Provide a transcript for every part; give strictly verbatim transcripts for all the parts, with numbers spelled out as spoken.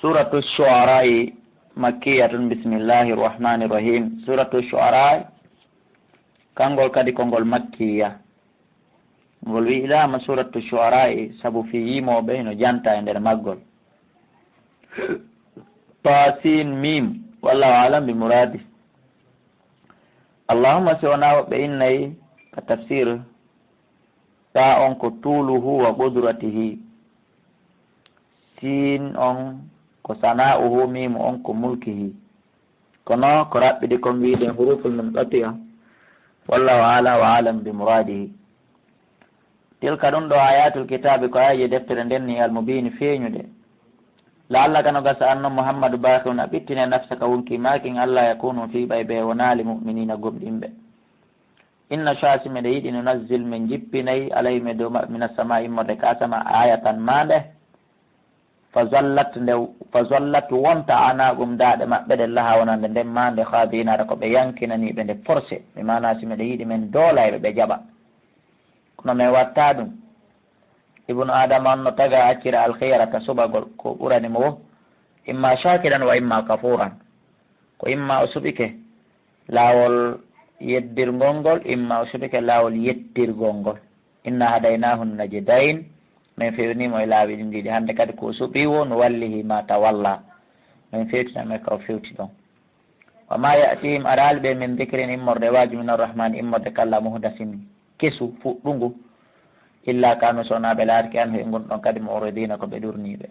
Suratu Shu'ara'i makkiyatun. Bismillahir Rahmanir Rahim. Suratu Shu'ara'i, kangol kadi ko ngol makkiya. Ngol wi'iraama Suratu Shu'ara'i sabu fii yimooɓe hino janta e nder maggol. Taasin Miim, wallahu a'lam bi muradi. Allahumma, si wonaa woɓɓe innay ka tafsir, taa on ko tuuluhu wa qudratihi. Siin on ko sana'uhu, miimu on ko mulkihi. Kono ko raɓɓiɗi kon wiide huruful munqati'a. Wallahu a'la wa a'lam bi muradihi. Tilka, ɗum ɗo, ayatul kitaabi, ko aayeeje deftere nden ni, al mubiini, feeñuɗe. La'allaka, no gasa an non Muhammadu, baaqi'un, a ɓittine, nafsaka, wonki maakin, alla yakunu, fii ɓay ɓe wonaali mu'miniina, gomɗinɓe. Inna shaa, si meɗen yiɗi, nunazzil, men jippinay, alayhim, e dow maɓɓe, mina samaa, immorde ka asama, ayatan, maande. Fa zallat, nde, fa zallat, wonta, a'naaqum, daaɗe maɓɓe ɗen, laha, wonande nden maande, khaadi'iina, ko ɓe yankinaniiɓe nde forcé. Bi maana, si meɗen yiɗi, men doolay ɓe, ɓe jaɓa. Kono men watta ɗum. Ibnu Aadama on no taga accira alkhiyarata, suɓagol ko ɓurani mo wo, imma shaakiran wa imma kafuuran. Ko imma o suɓike laawol yeddirngol ngol, imma o suɓike laawol yettirgol ngol. Inna hadaynaahu najdayn, men fewnii mo e laawi ɗin ɗiɗi. Hannde kadi ko o suɓi wo, nuwallihi ma tawalla, men fewtina mo e ka o fewti ɗon. Wa ma ya'tihim, araali ɓe, min dhikrin, immorde waaju, min arrahmani, immorde ka Alla, muhdathin, kesu, fuɗɗungu, illa kanu, so wonaa ɓe laatike, anhu, e ngun ɗon kadi, mu'ridina, ko ɓe ɗurniiɓe.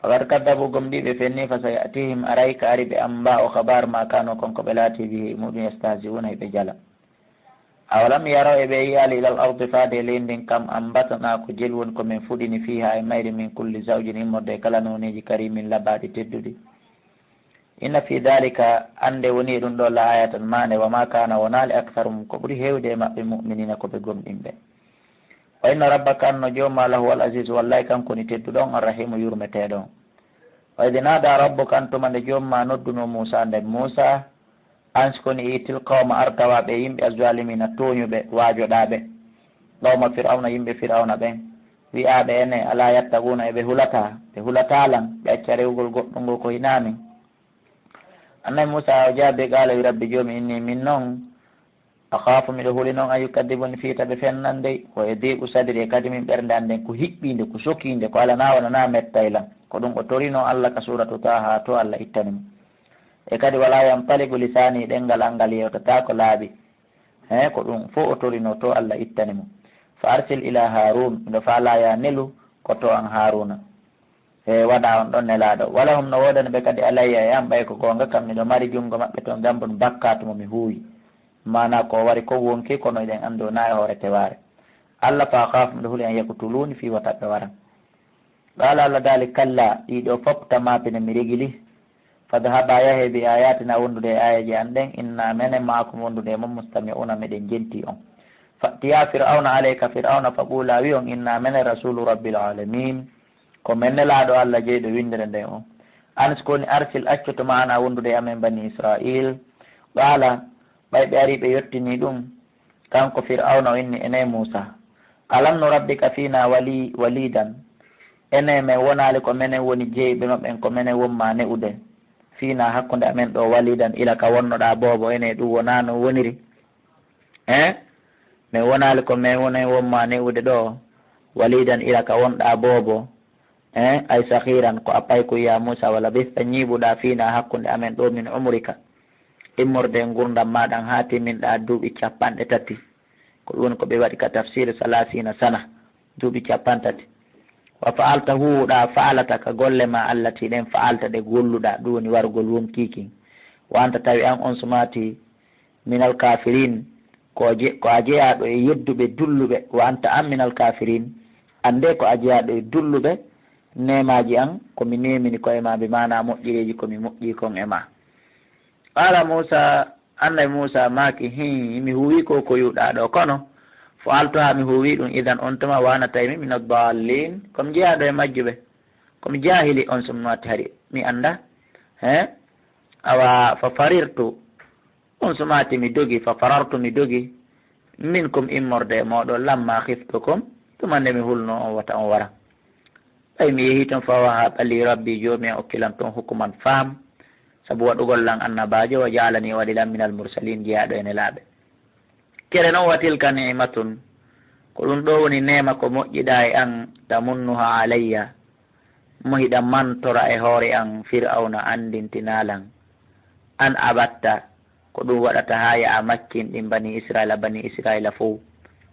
Faqad kaddabu, gomɗii ɓe fenni, fa saya'tihim, aray ka ari ɓe, anba'u, khabar, ma kanu, kon ko ɓe laati, bihi, e muɗum, yastahzi'una, e ɓe jala. Awalam yaraw, e ɓe yi'aali, ilal ardi, faade e leydi ndin, kam ambatna, ko jelu woni ko men fuɗini, fiha, e mayri, min kulli zawjin, immorde e kala nooneeji, karimin, labaaɗi, tedduɗi. Inna fi dhalika, annde woni e ɗum ɗo, la ayatan, maande, wa ma kana, wonaali, aktharuhum, ko ɓuri heewde e maɓɓe, mu'minina, ko ɓe gomɗinɓe. Wa inna rabbaka, an no joom ma, lahuwal aziz, wallahi kanko woni tedduɗo on, arrahimu, yurmeteeɗo on. Wa idh nada rabbuka, an tuma nde joom ma nodduno Muusa, nden Muusa, an si ko ni, itil qawma, ar tawa ɓe yimɓe, azzalimina, tooñuɓe, waajoɗaa ɓe. Qawma Fir'awna, yimɓe Fir'awna ɓen, wi'aa ɓe, ene, ala yattaquna, e ɓe hulataa, ɓe hulataa lan, ɓe acca rewugol goɗɗo ngo ko hinaa min. Annabi Muusa o jaabi, qaala, wi, rabbi, joomi, inni, min non, akhaafu, miɗo huli non, an yukaddibuni, fii ta ɓe fennan dey, wa yadiqu sadri, e kadi min ɓernde an nden ko hiɓɓiinde, ko sokiinde, ko alanaa, wonanaa mettay lan. Ko ɗum o torino Alla ka suuratu Taaha, to Alla ittani mo. E kadi, wala yantaliqu lisaani, ɗenngal an ngal yewtataa ko laaɓi. He, ko ɗum fof o torino, to Alla ittani mo. Fa arsil ila Haarun, miɗo faalaa ya nelu ko to an Haaruna. E waɗa on ɗon nelaaɗo. Wala hum, no woodani ɓe kadi, alayya, e an, ɓay ko goonga, kam miɗo mari junngo maɓɓe toon, dambun, bakkaatu mo mi huuwi. Maanaa ko o wari kon wonki, kono eɗen anndi wonaa e hoore tewaare Alla. Fa akhaafu, miɗo huli, an yaktuluuni, fii wata ɓe wara. Qaala Alla daali, kalla, ɗii ɗoo fof ta maapine mi regili. Fadhhabaa, yahee, bi aayaatinaa, wondude e aayeeje an ɗen, innaa menen, ma'akum, wondude e mon, mustami'uuna, meɗen jentii on. Fa'tiyaa Fir'awna, alee ka Fir'awna, faquulaa, wi'on, innaa menen, rasuulu rabbil aalamiin, ko men nelaaɗo Alla jeyɗo winndere nden on. An si ko woni, arsil, accu, to ma'anaa, wondude e amen, banii Israa'iil. Qaala, ɓay ɓe arii ɓe yottinii ɗum, kanko Fir'awna o inni, enee Muusaa, alam nurabbika fiinaa wali-, waliidan, enee men wonaali ko menen woni jeyɓe ma ɓen, ko menen won ma ne'ude, fiinaa, hakkunde amen ɗoo, waliidan, ila ka wonnoɗaa boobo, enee ɗum wonaa non woniri? Hein? Men wonaali ko men woni won ma ne'ude ɗoo, waliidan, ila ka wonɗaa boobo? Hein? Ay saghiiran, ko a payku, yaa Muusaa, wa labista, ñiiɓuɗaa, fiinaa, hakkunde amen ɗoo, min umrika, immorde e ngurndan maaɗan, haa timminɗaa duuɓi cappanɗe tati. Ko ɗum woni ko ɓe waɗi ka tafsiir, salaasiina sana, duuɓi cappanɗe tati. Wa fa'alta, huuwuɗaa, fa'alata, ka golle maa, allatii, ɗen, fa'alta, ɗe golluɗaa, ɗum woni wargol wonkiikin. Wa anta, tawi an on sumaati, minal kaafiriin, ko je-, ko a jeyaaɗo e yedduɓe dulluɓe, wa anta, an, minal kaafiriin, annde ko a jeyaaɗo e dulluɓe neemaaji an, ko mi neemini koye maa, bi maanaa moƴƴereeji ko mi moƴƴii kon e maa. Qaala Muusaa, Annabi Muusaa maaki, hii, mi huuwii ko ko yi'uɗaa ɗoo, kono fa'altuhaa, mi huuwii ɗum, idan, on tuma, wa ana, tawi mi, mina daalliin, ko mi jeyaaɗo e majjuɓe, ko mi jaahili, on sumaati hari mi annda. He? Awa, fa farirtu, on sumaati mi dogi, fa farartu, mi dogi, minkum, immorde e mooɗon, lammaa khiftukum, tuma nde mi hulnoo on wota on wara. Ɓay mi yehii ton fa wahaba li rabbi, joomi an okki lan ton hukuman faham, sabu waɗugol lan annabaajo, wa jaalani, o waɗi lan minal mursalin, jeyaaɗo e nelaaɓe. Kere non, wa tilka ni'matun, ko ɗun ɗoo woni neema ko moƴƴiɗaa e an, tamunnuha alayya, mo hiɗa mantora e hoore an, Fir'awna anndintinaa lan, an abatta, ko ɗun waɗata haa ya a makkinɗin bani Israila, bani Israila fow,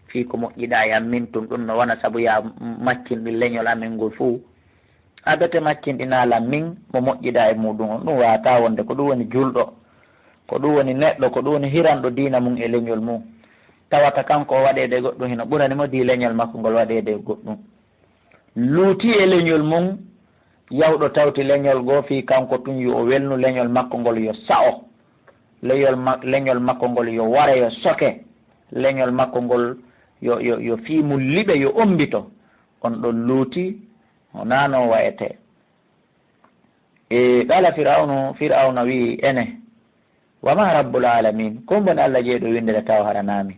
fii ko moƴƴiɗaa e an min tun, ɗun no wona sabu ya a makkinɗin leñol amen ngol fow. A bete makkinɗinaa lan min mo moƴƴiɗaa e muɗun on, ɗun waawataa wonde. Ko ɗun woni julɗo, ko ɗun woni neɗɗo, ko ɗun woni hiranɗo diina mun e leñol mun. Tawata kanko o waɗeede e goɗɗun hino ɓurani mo dii leñol makko ngol waɗeede e goɗɗun. Luuti e leñol mun, yahuɗo tawti leñol goo fii kanko tun yo o welnu leñol makko ngol yo sa'o. Leñol ma-, leñol makko ngol yo ware, yo soke. Leñol makko ngol yo, yo, yo fii mun liɓe, yo ombito. On ɗon luuti, o naano wa'ete. E, qala Fir'awnu, Fir'awna wi'i, ene, wa ma rabbul alamin, ko woni Alla jeyɗo winndere taw haranaami.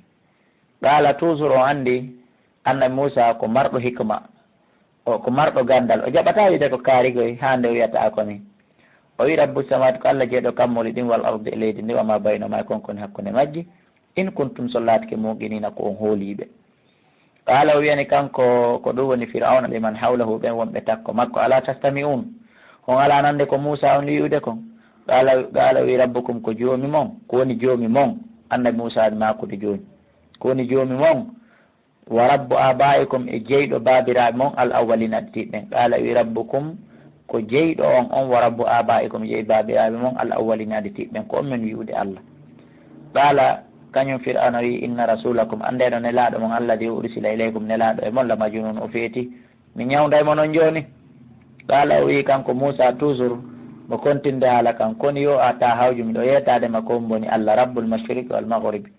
Qala, toujours o anndi annabi Muusa ko marɗo hikma, o ko marɗo ganndal, o jaɓataa wi'ude ko kaari koy, haa nde o wi'ata ko ni. O wi'i, rabbu samawati, ko Alla jeyɗo kammuuli ɗin, wal ardi, e leydi ndi, wa ma baynahuma, e kon ko woni hakkunde majji, in kuntum, so laatike, muuqiniina, ko on hooliiɓe. Qala, o wi'ani kanko, ko ɗun woni Fir'awna, liman hawlahu, ɓen wonɓe takko makko, ala tastami'un, on alaa nande ko Muusa on wi'ude kon? Qala, qala, o wi'i, rabbukum, ko joomi mon, ko woni joomi mon? Annabi Muusa waɗi maakude jooni, ko woni joomi mon? Wa rabbu aba'ikum, e jeyɗo baabiraaɓe mon, al awwalina, aditiiɓe ɓen. Qala, o wi'i, rabbukum, ko jeyɗo on on, wa rabbu aba'ikum, jeyɗo baabiraaɓe mon, al awwalina, aditiiɓe ɓen, ko on men wi'ude Alla. Qala, kañum Fir'awna wi'i, inna rasulakum, anndee no nelaaɗo mon, alladi ursila ilaykum, nelaaɗo e mon, la majnun, o feeti. Mi ñawnday mo non jooni. Qala, o wi'i kanko Muusa, toujours mo kontinde haala kan, koni yo a ta hawju, miɗo yeetaade ma ko woni Alla, rabbul mashriqi wal maghribi,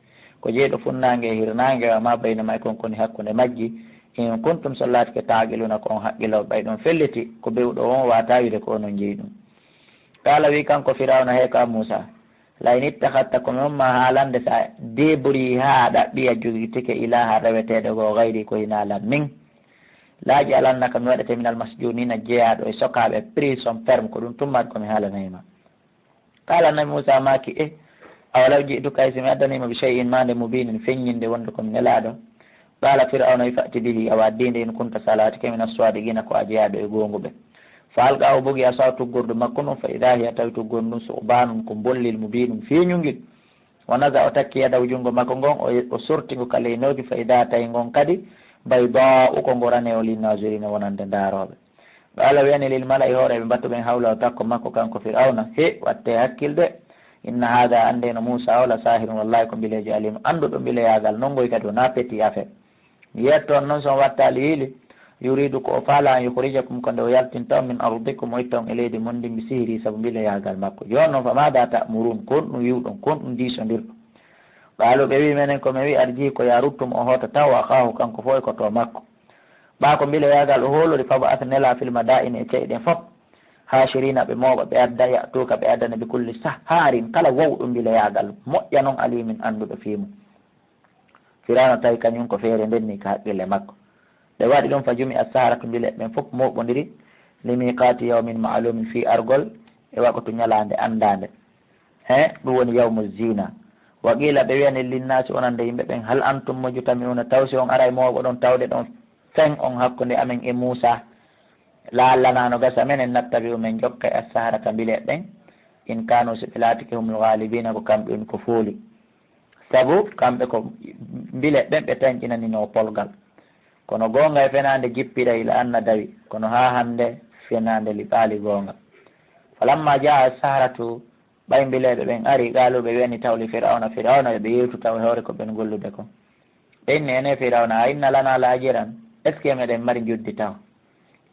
ko jeyɗo funnaange e hirnaange, wa ma baynahuma, e kon ko woni hakkunde majji, in kuntum, so laatike, ta'qiluna, ko on haqqilooɓe, ɓay ɗon felliti, ko bewɗo on waawataa wi'ude ko onon jeyi ɗun. Qala, wi'i kanko Fir'awna, he ka Muusa, la in ittakhadta, ko mi on ma haalande, sa debori haa a ɗaɓɓi, a jogitike, ilaha, reweteeɗo goo, ghayri, ko hinaa lan min, la aj'alannaka, mi waɗete, minal masjunina, jeyaaɗo e sokaaɓe, prison ferme, ko ɗun tummaade ko mi haalanay ma. Qala, annabi Muusa maaki, e, awalaw ji'tuka, hay si mi addanii ma, bi shay'in, maande, mubinin, feññinde wonde ko mi nelaaɗo. Qala Fir'awna, fa'ti bihi, awa addinde, in kunta, so a laatike, mina sadiqina, ko a jeyaaɗo e goonguɓe. Fa alqa, o bogi, asahu, tuggordu makko ndun, fa idha hiya, tawi tuggordu ndun, su'banun, ko mbollel mubinun, feeñungel. Wa naza'a, o takki, yadahu, junngo makko ngon, o, o sorti ngu, ka ley nooki, fa idha, tawi ngon kadi, bayda'u, ko ngo ranewo, linnazirina, wonande ndaarooɓe. Qala, wi'ani, lil mala'i, hooreeɓe mbattu ɓen, hawlahu, takko makko, kanko Fir'awna, he, wattee hakkil de. Inna hadha, anndee no Muusa o, la sahirun, wallahi ko mbileejo alim, annduɗo mbileyaagal, non ngoy kadi o na petit affaire. Mi yetto on non, so on wattaali hiili, yuridu, ko o faala, an yukhrijakum, ko nde o yaltinta on, min ardikum, o itta on e leydi mon ndin, bi sihri, sabu mbileyaagal makko. Jooni non, fa madha ta'murun, ko honɗun wi'uɗon, ko honɗun diisondirɗon? Qaalu, ɓe wi'i, menen ko men wi'i, arjih, ko yo a ruttu mo, o hoota tawa, akhaahu, kanko fow e koto makko. Ɓaa ko mbileyaagal o hoolori, fab'ath, nelaa, fil madaa'ini, e ca'e ɗen fow, haashiriina, ɓe mooɓa, ɓe adda, ya'tuuka, ɓe addana, bi kulli sahhaarin, kala wawɗo mbileyaagal, moƴƴa non, aliimin, annduɗo fii mun. Firawna tawi kañun ko feere nden nii ka haqqille makko. Ɓe waɗi ɗun, fa jumi'a as-saharatu, mbileeɓe ɓen fow mooɓondiri, li miqaati yawmin ma'lumin, fii argol e waqtu ñalaande anndaande. He, ɗun woni yawmu zina. Wa qiila, ɓe wi'ani, linnaasi, wonande yimɓe ɓen, hal antum mujtami'una, taw si on aray mooɓoɗon tawde ɗon fen on hakkunde amen e Muusa, la'allanaa, no gasa menen, nattabi'u, men jokka, as-saharata, mbileeɓe ɓen, in kaanu, si ɓe laatike, humul ghaalibiina, ko kamɓe woni ko fooli. Sabu kamɓe ko mbileeɓe ɓen ɓe tanƴinaninoo polgal. Kono goonga e fenaande jippiray, ila an nadawi, kono haa hannde fenaande liɓaali goonga. Falamma jaa as-saharatu, ɓay mbileeɓe ɓen ari, qaalu, ɓe wi'ani taw li Firawna, Firawna, yo ɓe yewtu taw e hoore ko ɓen gollude kon. Ɓe inni, ene Firawna, a inna lana la ajiran, est-ce que meɗen mari njoddi taw?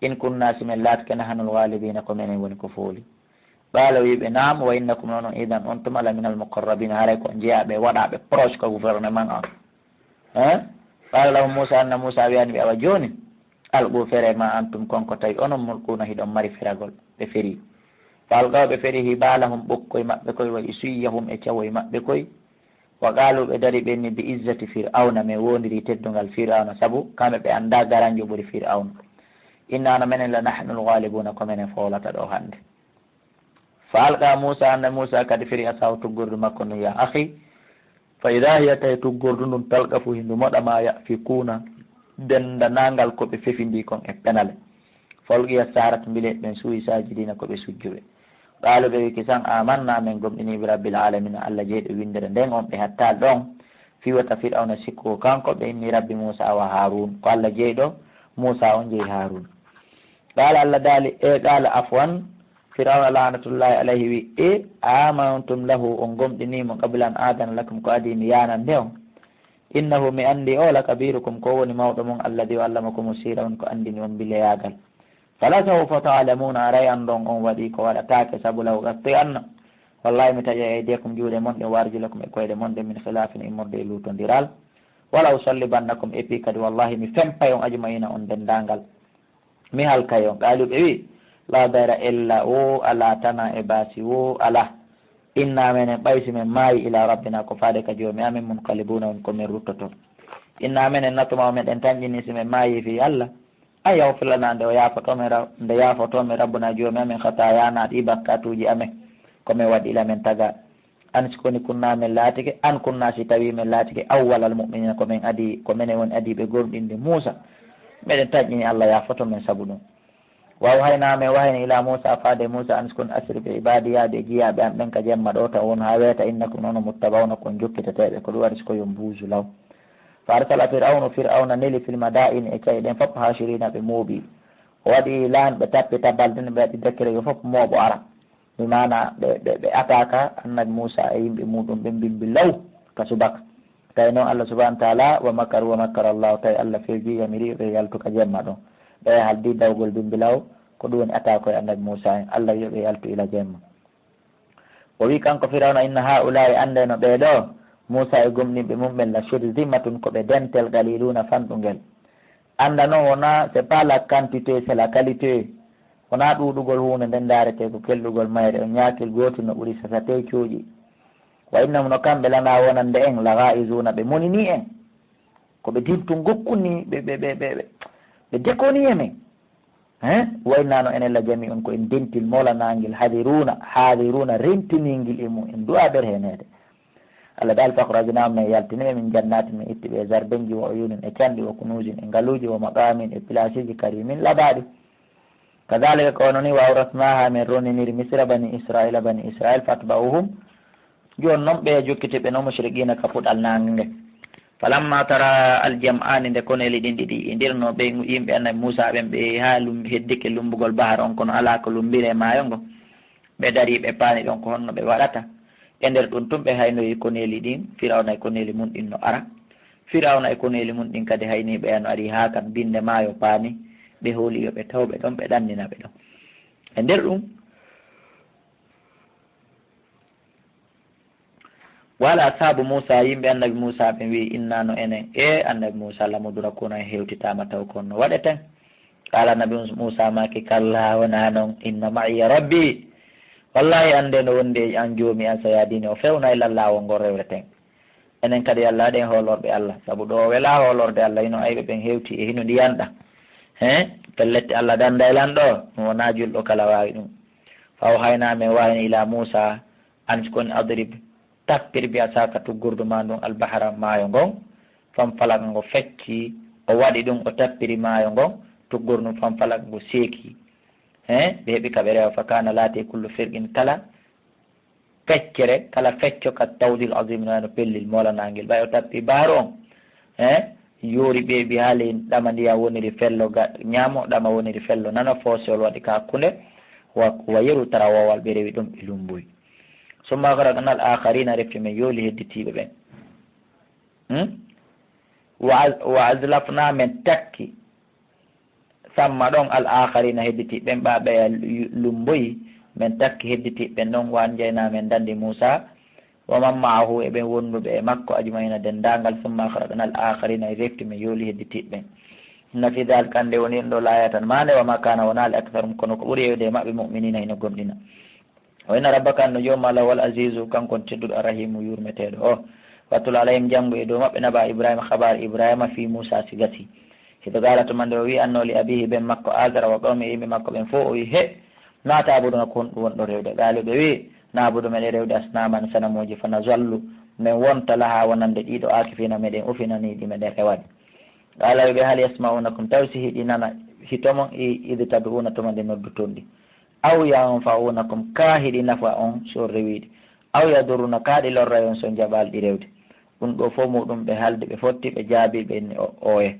In kunna, si men laatike, nahanul ghaalibiina, ko menen woni ko fooli. Qaala, wi'i ɓe, naam, wa innakum, onon, idan, on tuma, la minal muqarrabiina, haray ko on jeyaaɓe, waɗaaɓe proche ka gouvernement on. Hein? Qaala lahum Muusaa, anna Muusaa wi'ani ɓe, awa jooni, alquu, feree, maa antum, kon ko tawi onon, mulquuna, hiɗon mari feragol. Ɓe feri. Fa alqaw, ɓe feri, hibaalahum, ɓokkoy maɓɓe koy, wa isiyahum, e cawoy maɓɓe koy. Wa qaalu, ɓe dari, ɓe inni, bi izzati Fir'awna, men woondirii teddungal Fir'awna, sabu kamɓe ɓe anndaa garanjo ɓuri Fir'awna. Inna no menen la nahnul ghalibuna, ko menen foolata ɗo hannde. Fa alqa Musa, annabi Musa kadi firi asahu tuggordu makko ndun, ya akhi. Fa idha hiya, tawi tuggordu ndun talqafu hindu moɗa ma yafikuna, dendanangal ko ɓe fefindi kon e penale. Fa ulqiya saharatu, mbile ɓen suuyi sajidina ko ɓe sujjuɓe. Qaalu, ɓe wi kisan, amanna, men gomɗini, bi rabbil alamina, Allah jeyɗo winndere nden on, ɓe hattal ɗon. Fi wata Fir'awna sikkugo kanko ɓe inni rabbi Musa wa Harun, ko Allah jeyɗo Musa on jeyi Harun. Qala, Allah daali, e qala afwan, Fir'awna la'natullahi alayhi wi, e amantum lahu, on gomɗini mo, qabla an adana lakum, ko adi mi yanande on. Innahu, mi andi o, lakabirukum, ko woni mawɗo mon, alladhi, o allamakum sira on, ko andini on bileyagal. Fala sawfa ta'lamuna, aray andon on waɗi ko waɗataake, sabu law qatti'anna, wallahi mi taƴa aydiyakum, juuɗe mon ɗen, wa arjulakum, e koyɗe mon ɗen, min khilafin, immorde e luutondiral. Wala usallibannakum, e fii kadi wallahi mi fempay on ajma'ina, on dendangal. Mi halkay on. Qaalu, ɓe wi, la dayra, ella wo ala, tana e baasi wo ala. Inna, menen, ɓay si men maayi, ila rabbina, ko faade ka joomi amen, munqalibuna, on ko men ruttoto. Inna, menen, natuma, o meɗen tanƴini si men maayi fii Allah. An yaghfir lana, nde o yaafoto men ra-, nde yaafoto men rabbuna, joomi amen, khatayana, ɗi bakkatuuji amen, ko men waɗi ila men taga. An si koni kunna men laatike, an kunna si tawi men laatike, awwalal mu'minina, ko men adi, ko menen woni adiiɓe gomɗinde Muusa. Meɗen tanƴini Allah yaafoto men sabu ɗum. Wa awhayna, men wahayni, ila Muusa, faade Muusa, an si koni asri bi ibadi, yaade e jiyaaɓe am ɓen ka jemma ɗo, taw on haa weeta, innakum, non on, muttaba'una, ko on jokkiteteeɓe, ko ɗum waɗi si ko yo mbuusu law. Fa arsala Fir'awnu, Fir'awna neli, fil madaini, e ca'e ɗen fof, hashirina, ɓe mooɓi. O waɗi lan, ɓe tappi tabalden, ɓe waɗi décret yo fof mooɓo ara. Mi maana ɓe, ɓe, ɓe ataka annabi Muusa e yimɓe muɗum, ɓe mbimbi law ka subaka. Tawi noon Allah subhanahu wa taala, wa makaru wa makara Allah, tawi Allah fewji yamiri ɓe yaltu ka jemma ɗon. Ɓe haldi dawgol mbimbi law, ko ɗum woni ataka e annabi Muusa en. Allah wi'i ɓe yaltu ila jemma. O wi kanko Firawna, inna haa'ulaa'i, anndee no ɓee ɗoo, Muusaa e gomɗinɓe mum ɓen, la shirzimatun, ko ɓe dentel, qaliluuna, fanɗungel. Annda noon, wonaa, c'est pas la quantité, c'est la qualité. Wonaa ɗuuɗugol huunde nden ndaaretee, ko kelɗugol mayre, on ñaakil gootul no ɓuri sasatee cuuɗi. Wa innahum, no kamɓe, lanaa, wonande en, la gaa'izuuna, ɓe moninii en. Ko ɓe dirtu ngokkuni, ɓe, ɓe, ɓe, ɓe, ɓe dekonii e men. Hein? Wa innaa, no enen, la jami'un, ko en dentil moolanaangel, hadiruuna, hadiruuna, rentiningel e mum en, du'a berheneede. Allah daal, fa akhrajnaahum, men yaltini ɓe, min jannaatin, min itti ɓe e jardinji, wa uyuunin, e canɗi, wa kunuuzin, e ngaluuji, wa maqaamin, e pilaasiiji, kariimin, labaaɗi. Kadaalika, ko onon ni, wa awrasnaahaa, men ronniniri Misra banii Israa'iila, banii Israa'iil, fa atba'uuhum, jooni noon ɓe jokkiti ɓe no mushrikiina ka puɗal naange nge. Falammaa taraa al-jam'aani, nde koneeli ɗin ɗiɗi indirnoo, ɓe yimɓe Annabi Muusaa ɓen, ɓe yehi haa lum-, heddike lummbugol bahar on, kono alaa ko lummbiree maayo ngo. Ɓe darii, ɓe paani ɗon ko honno ɓe waɗata. E nder ɗum tun, ɓe haynoyi koneeli ɗin, Firawna e koneeli mun ɗin no ara. Firawna e koneeli mun ɗin kadi haynii ɓe, no arii haa kan binnde maayo paani. Ɓe hooli yo ɓe taw ɓe ɗon, ɓe ɗannina ɓe ɗon. E nder ɗum, Wa qala ashaabu Muusaa, yimɓe Annabi Muusaa ɓen wi'i, innaa, no enen, e Annabi Muusaa, lamudrakuuna, en hewtitaama taw ko honno waɗeten. Qaala Annabi Muusaa maaki, kallaa, wonaa non, inna ma'iya rabbii, wallaahi, anndee no wondi e an Joomi an, sayahdini, o fewnay lan laawol ngol rewreten. Enen kadi, Alla, eɗen hoolorɓe Alla, sabu ɗo o welaa hoolorde Alla, hino ayɓe ɓen hewti e hino ndiyanɗa. He, pellet, Alla dannday lan ɗo, ɗum wonaa julɗo kala waawi ɗum. Fa awhaynaa, men wahayni, ilaa Muusaa, an si ko woni adrib, tappir bi asaaka tuggordu maa ndun albahra, maayo ngon, fanfalaqa, ngo fecci, o waɗi ɗum, o tappiri maayo ngon, tuggordu ndun fanfalaqa, ngo seeki. He, ɓe heɓi ka ɓe rewa, fa kaana, laati, kullu firqin, kala feccere, kala fecco, ka tawdil azim, no wano pellel moolanaangel. Ɓay o tappi baaru on, he, yoori ɓeeɓi haa ley, ɗama ndiyan woniri fello ga-, ñaamo, ɗama woniri fello nano, foosewol waɗi ka hakkunde, wa, wa yeru tara wowal, ɓe rewi ɗum, ɓe lumboyi. Summa aghraqnal aakhariina, refti men yooli hedditiiɓe ɓen. Hmm? Wa az-, wa azlafnaa, men takki, samma ɗon, al aakhariina, hedditiiɓe ɓen, ɓa ɓeya lumboyi, men takki hedditiiɓe ɓen ɗon, wa anjaynaa, men dandi Muusaa, wa man ma'ahu, e ɓen wonduɓe e makko, ajma'iina, denndaangal, summa aghraqnal aakhariina, refti men yooli hedditiiɓe ɓen. Inna fii dhaalika, hande woni ɗum ɗo, laayaatan maande, wa maa kaana, wonaa li aktharihim, kono ko ɓuri heewde e maɓɓe, mu'miniina, hino gomɗina. Wa inna rabbaka, an no Joomi maa, lahuwal aziizu, kanko woni tedduɗo, arrahiimu, yurmeteeɗo o. Watlu alayhim, janngu e dow maɓɓe, naba Ibraahiima, habaar Ibraahiima, fii Muusaa, si gasi. Hiɗo gaala tuma nde o wi'anno li abiihi ben makko Aazara wa qawmihi yimɓe makko ɓen fow, o wi'i, "He, ma ta'buduna, ko honɗum wonɗon rewde?" Qaalu ɓe wi'i, "Na'budu, meɗen rewde asnaaman sanamuuji, fa nazallu, men wonta lahaa wonande ɗiɗo aakifiina, meɗen ufinanii ɗi, meɗen rewa ɗi." Qaala ɓe, "Hal yasma'unakum, taw si hiɗi nana hito mon, i- idh tad'uuna, tuma nde nodduton ɗi? Aw yanfa'unakum, kaa hiɗi nafa on si on rewii ɗi? Aw yadurruuna, kaa ɗi lorray on si on jaɓaali ɗi rewde?" Ɗum ɗoo fow muuɗum ɓe haaldi, ɓe fotti, ɓe jaabii, ɓe inni, "O- ooye."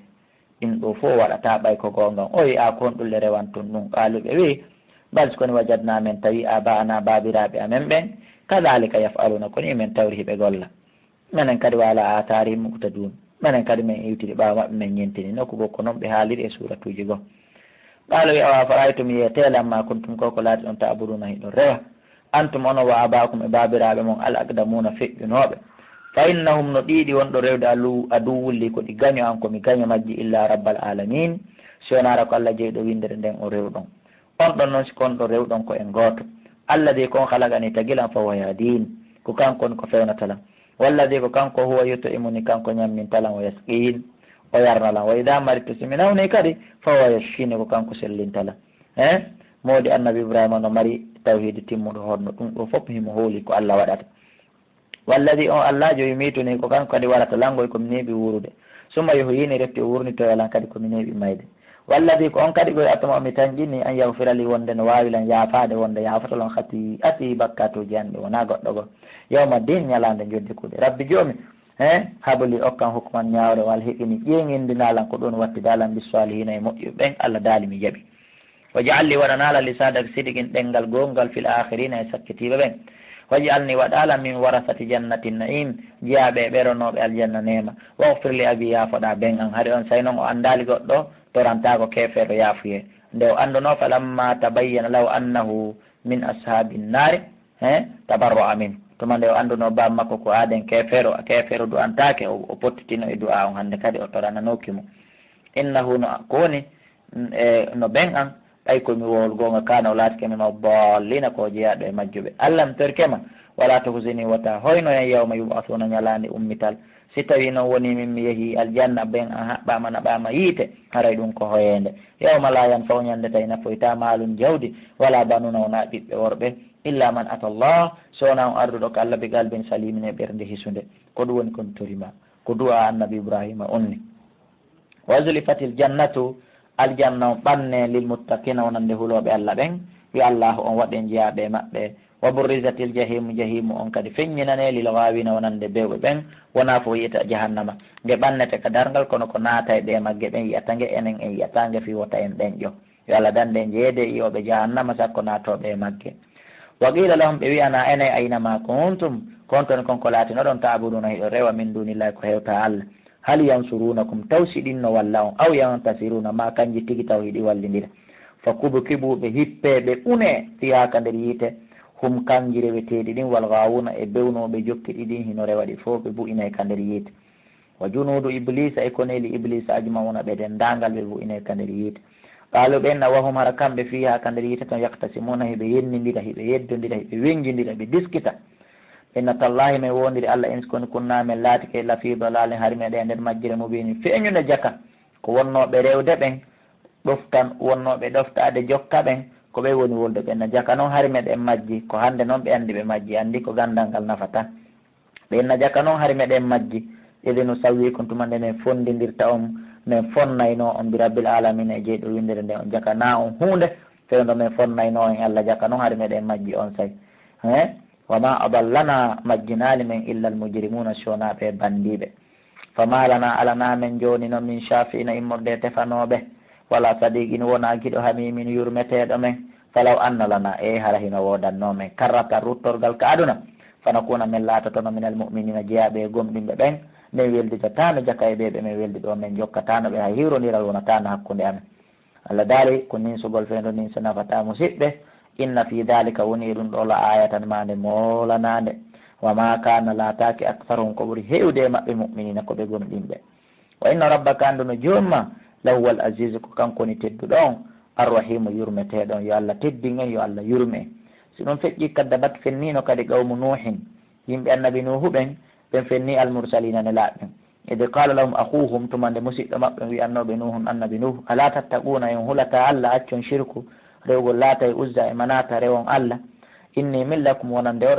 Ɗum ɗoo fow waɗataa ɓay ko goonga. O wi'a, "Ko honɗum le rewanton ɗum?" Qaalu ɓe wi'i, "Bal, si ko ni wajadnaa, men tawi aabaa'anaa, baabiraaɓe amen ɓen, kadaalika yaf'aluuna, ko ni men tawri hiɓe golla. Menen kadi wa alaa aathaarihim muqtaduun. Menen kadi men iwtiri ɓaawo maɓɓe, men ñentini." Nokku goo ko non ɓe haaliri e suuratuuji goo. Qaalu, "Awa fara'aytum, yeetee, lammaa kuntum, ko ko laatiɗon ta'buduuna hiɗon rewa, antum, onon, wa aabaa'ukum, e baabiraaɓe mon, al aqdamuuna, feƴƴunooɓe. Fa innahum, no ɗiiɗi wonɗon rewde, alu- aduwwun lii, ko ɗi gaño an, ko mi gaño majji, illaa rabbal aalamiin, si wonaara ko Alla jeyɗo winndere nden on rewɗon. On ɗon non, si ko on ɗon rewɗon ko en gooto. Alladhii, ko on khalaqanii tagi lan, fa huwa yahdiin, ko kanko woni ko fewnata lan. Walladhii, ko kanko, huwa yut'imuni, kanko ñamminta lan, wa yasqiin, o yarna lan. Wa idhaa maridtu, si mi nawnii kadi, fa huwa yashfiin, ko kanko sellinta lan." He? Moodi Annabi Ibraahiima no mari tawhiidi timmuɗo honno? Ɗum ɗoo fof himo hooli ko Alla waɗata. Walladhii, on Allaajo, yumiitunii, ko kanko kadi warata lan ngoy ko mi neeɓi wuurude. Summa yuhyiini, refti o wuurnitoya lan kadi ko mi neeɓi mayde. Walladhii, ko on kadi ngoy, atma'u, mi tanƴinii, an yaghfira lii, wonde no waawi lan yaafaade, wonde yaafoto lan, khatii'atii, bakkaatuuji an ɗi wonaa goɗɗo goo. Yawma diin, ñalaande njoddi kuuɗe. Rabbi Joomi, he, hab lii, okkan, hukman, ñaawre, wa alhiqnii, ƴeeŋindinaa lan, ko ɗum wattidaa lan, bis saalihiina, e moƴƴuɓe ɓen. Alla daali, mi jaɓi. Waj'al lii, waɗanaa lan, lisaana sidqin, ɗemngal goongal, fil aakhiriina, e sakkitiiɓe ɓen. Waj'alnii, waɗaa lan, min warasati jannati na'iim, jeyaaɓe e ɓe ronooɓe aljanna neema. Waghfir li abii, yaafoɗaa ben an. Hari on say non o anndaali goɗɗo torantaako keefeero yaafuyee. Nde o anndunoo, falammaa tabayyana lahu annahu min ashaabin naari, he, tabarra'a min. Tuma nde o anndunoo baa makko ko aaden keefeero, keefeero du'antaake, o, o pottitino e du'aa on, hannde kadi o torananooki mo. Innahu, no ko woni, mm, e, no ben an, ɓay ko mi wowol goonga, kaana, o laatike, mina daalliina, ko o jeyaaɗo e majjuɓe. Alla, mi torike ma, walaa tukhzinii, wota hoyno yan, yawma yub'athuuna, ñalaande ummital. Si tawii non wonii min mi yehii aljanna, ben an haɓɓaama, naɓaama yiite, haray ɗum ko hoyeende. Yawma laa yanfa'u, ñande tawi nafoytaa, maalun, jawdi, walaa banuuna, wonaa ɓiɓɓe worɓe, illaa man ataa Llaaha, so wonaa on arduɗo ka Alla, bi qalbin saliimin, e ɓernde hisunde. Ko ɗum woni ko mi tori ma. Ko du'aa Annabi Ibraahiima on ni. Wa uzlifatil jannatu, aljanna on ɓannee, lil muttaqiina, wonande hulooɓe Alla ɓen. Yo Allaahu on waɗ en jeyaaɓe e maɓɓe. Wa burrizatil jahiimu, jahiimu on kadi feññinanee, lil ghaawiina, wonande bewɓe ɓen. Wonaa fof yi'ata jahannama nge ɓannete ka darngal, kono ko naatayɓe e magge ɓen yi'ata nge, enen en yi'ataa nge fii wota en ɗenƴo. Yo Alla dandu en jeyeede e yi'ooɓe jahannama, sakko naatooɓe e magge. Wa qiila lahum, ɓe wi'anaa enen, ayna maa kuntum, ko honto kon ko laatinoɗon, ta'buduuna, hiɗon rewa, min duunillaahi, ko hewtaa Alla. Hal yansuruunakum, taw si ɗin no walla on, aw yantasiruuna, maa kanji tigi taw hiɗi wallindira. Fa kubkibuu, ɓe hippee, ɓe unee, fiihaa, ka nder yiite, hum, kanji reweteeɗi ɗin, wal ghaawuuna, e bewnooɓe jokki ɗi ɗin, hino rewa ɗi fow, ɓe bu'inee ka nder yiite. Wa junuudu Ibliisa, e koneeli Ibliisa, ajma'uuna, ɓe denndaangal, ɓe bu'inee ka nder yiite. Qaaluu, ɓe inna, wa hum, hara kamɓe, fiihaa, ka nder yiite ton, yaqtasimuuna, hiɓe yennindira, hiɓe yeddondira, hiɓe wenjindira, ɓe diskita. Ɓe inna, tallaahi, men woondiri Alla, in si koni kunnaa, men laatike, lafii dalaalin, hari meɗen e nder majjere, mubiinin, feeñunde jaka. Ko wonnooɓe rewde ɓen, ɗoftan, wonnooɓe ɗoftaade jokka ɓen, ko ɓe woni wolde ɓen. Na jaka non hari meɗen majji, ko hannde non ɓe anndi ɓe majji, anndi ko ganndal ngal nafataa. Ɓe inna jaka non hari meɗen majji, idh nusawwiikum, tuma nde men fonndindirta on, men fonnaynoo on, bi rabbil aalamiina, e jeyɗo winndere nde, on jakanaa on huunde, fewndo men fonnaynoo on e Alla, jaka non hari meɗen majji on say. He? Wa maa adallanaa, majjinaali men, illal mujrimuuna, si wonaa ɓe banndiiɓe. Famaa lanaa, alanaa men jooni non, min shaafi'iina, immorde e tefanooɓe, walaa sadiiqin, wonaa giɗo, hamiimin, yurmeteeɗo men. Falaw anna lanaa, eey, hara hino woodannoo men, karratan, ruttorgal ka aduna, fanakuuna, men laatotono, minal mu'miniina, jeyaaɓe e gomɗinɓe ɓen, men weldidataano jaka e ɓee ɓe men weldi ɗoo, men jokkataano ɓe, hay hiwrondiral wonataano hakkunde amen. Alla daali, ko ninsugol fewndo ninso nafataa, musiɓɓe. Inna fii daalika, woni e ɗum ɗoo, la aayatan, maande moolanaande. Wa maa kaana, laataaki, aktharuhum, ko ɓuri heewde e maɓɓe, mu'miniina, ko ɓe gomɗinɓe. Wa inna rabbaka, anndu no Joomi maa, la huwal aziizu, ko kanko woni tedduɗo on, arrahiimu, yurmeteeɗo on. Yo Alla teddin en, yo Alla yurme en. Si ɗum feƴƴii, kaddabat, fenniino kadi, qawmu Nuuhin, yimɓe Annabi Nuuhu ɓen, ɓen fennii, al mursaliina, nelaaɓe ɓen. Id qala lahum akhuhum, tuma nde musiɗɗo maɓɓe wi'annoo ɓe Nuuhun, annabi Nuuhu, ala tattaquuna, on hulataa Alla, accon shirku, re'ugol Laata e Uzza e Manaata, re'on Alla. Inni millakum, wonande on